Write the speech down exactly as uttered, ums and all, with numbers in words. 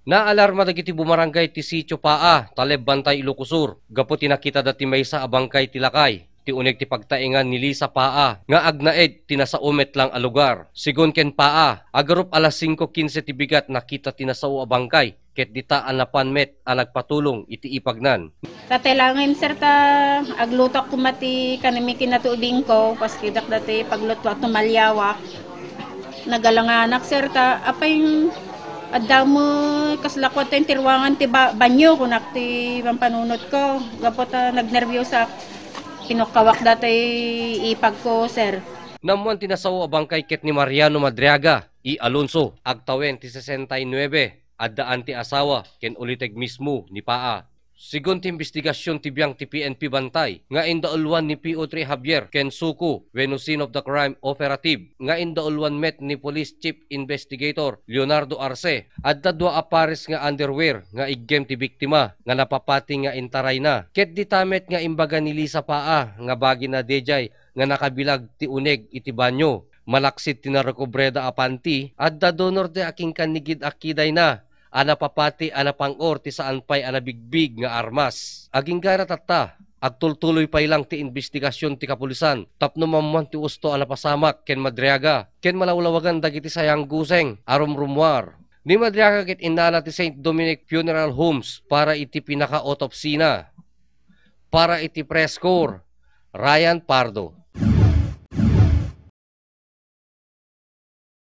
Naalarma dagiti bumarangay ti Sitio Paa, Taleb, Bantay, Ilocos Sur, gapu ti nakitada ti maysa a bangkay ti lakay. Ti uneg ti pagtaengan ni Lisa Paa nga agnaed ti nasao met lang a lugar. Sigun ken Paa, agarup alas singko kinse ti bigat nakita ti nasao a bangkay ket dita a napan met a nagpatulong iti ipagnan. Tatay langem, sir, ta aglutoak koma ti kanami ken natuibingko, paskidak dati paglutoak, tumaliawak. Nagalanganak, sir, ta apay adda mo kasla kuan ti ruangan ti ba-, banyo, kunak ti pampanunotko. Gapu ta nagnerbiusak, pinukkawak dati ipagko, sir. Naammuan ti nasao a bangkay ket ni Mariano Madriaga, i Alonso, agtawen ti sesenta y nuebe, addaan ti asawa ken uliteg mismo ni Paa. Sigun ti imbestigasion ti biang ti P N P Bantay nga indauluan ni P O three Javier ken Suku wenno scene of the crime operative nga indauluan met ni Police Chief Investigator Leonardo Arce, adda dua a pares nga underwear nga iggem ti biktima nga napapati nga intarayna. Ket dita met nga imbaga ni Lisa Paa nga bagina daydiay nga nakabilag ti uneg iti banyo. Malaksid ti narekobreda a panti, adda donor ti akinkannigid a kidayna a napapati a napang-or ti saan pay a nabigbig nga armas. Aginggana tatta, agtultuloy pay lang ti imbestigasion ti kapulisan tapno maammuan ti usto a napasamak ken Madriaga ken malawlawagan dagiti sayangguseng a rumrumuar. Ni Madriaga ket innala ti Saint Dominic Funeral Homes para iti pinaka-autopsina. Para iti Press Corps, Ryan Pardo.